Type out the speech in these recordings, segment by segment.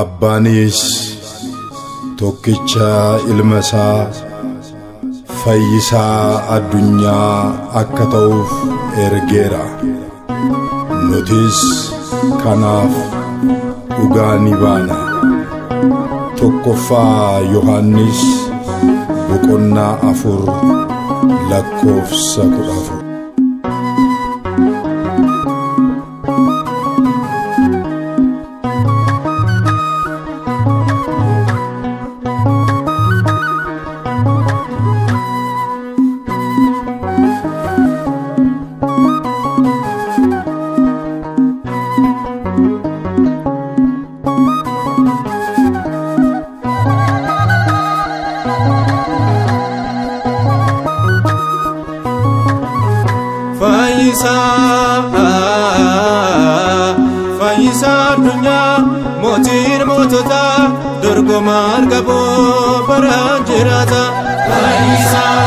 Abbaanis tokkicha ilma isaa fayyisaa addunyaa akka ta'uuf ergeera. Nutis kanaaf dhugaa ni baana. Tokkoffaa Yohannis boqonnaa 4 lakkoofsa 14. Fayyisaa, fayyisaa addunyaa, mootiin moototaa, dorgomaan qaboo baraan jiraata. Fayyisaa,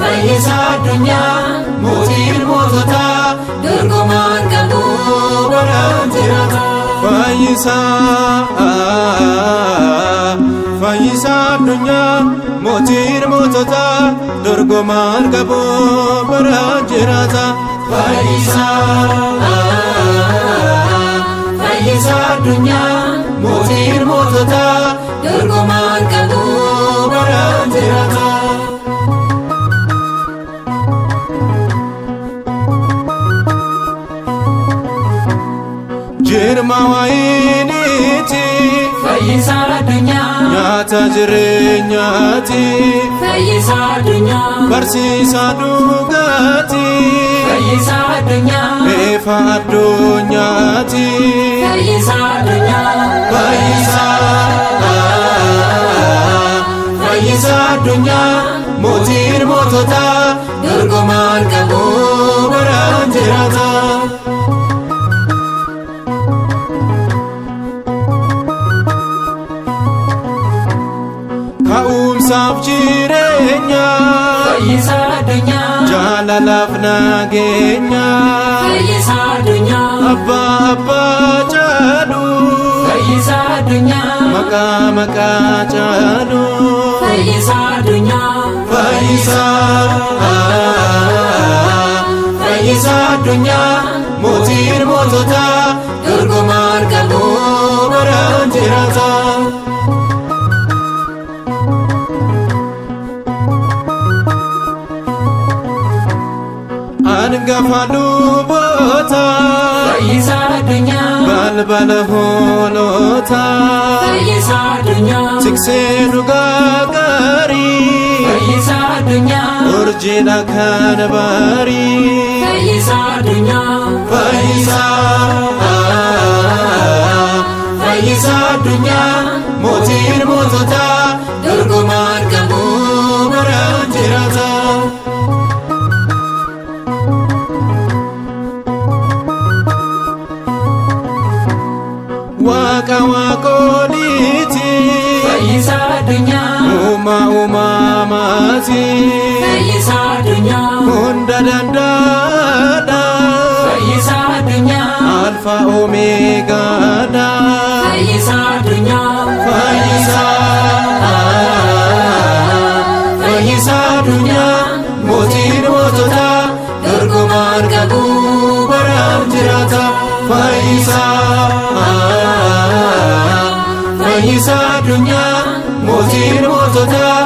fayyisaa addunyaa, mootiin moototaa, dorgomaan qaboo baraan jiraata. Fayyisaa, fayyisaa addunyaa, mootiin moototaa, dorgomaan qaboo baraan jiraata. Fayyisaa, fayyisaa addunyaa, mootiin moototaa, dorgomaan qaboo baraan jiraata. Jirma wayiniiti, Fayyisaa addunyaa, nyaata jireenyaati, Fayyisaa addunyaa, barsiisaa dhugaati, Fayyisaa addunyaa, ifa addunyaati. Fayyisaa addunyaa, Fayyisaa, fayyisaa addunyaa, mootiin moototaa, dorgomaan qaboo baraan jiraata. Ka'umsaaf jireenya, Fayyisaa addunyaa, jaalalaaf nageenya, Fayyisaa addunyaa, abbaa abbaa caalu, Fayyisaa addunyaa, maqaa maqaa caalu. Fayyisaa addunyaa, Fayyisaa, fayyisaa addunyaa, mootiin moototaa, dorgomaan qaboo baraan jiraata. Angafa luboota, Fayyisaa addunyaa, balbala hoolota, Fayyisaa addunyaa, tiksee dhugaa gaarii, Fayyisaa addunyaa, urjiidha kan barii. Fayyisaa addunyaa, Fayyisaa, fayyisaa addunyaa, mootiin moototaa, dorgomaan qaboo baraan jiraata. Waaqa waaqoliiti, Fayyisaa addunyaa, uumaa uumamaati, Fayyisaa addunyaa, hunda danda'aadha, Fayyisaa addunyaa, alfa omeegaadha. Fayyisaa addunyaa, Fayyisaa, fayyisaa addunyaa, mootiin moototaa, dorgomaan qabuu baraan jiraata. Fayyisaa, fayyisaa addunyaa, mootiin moototaa,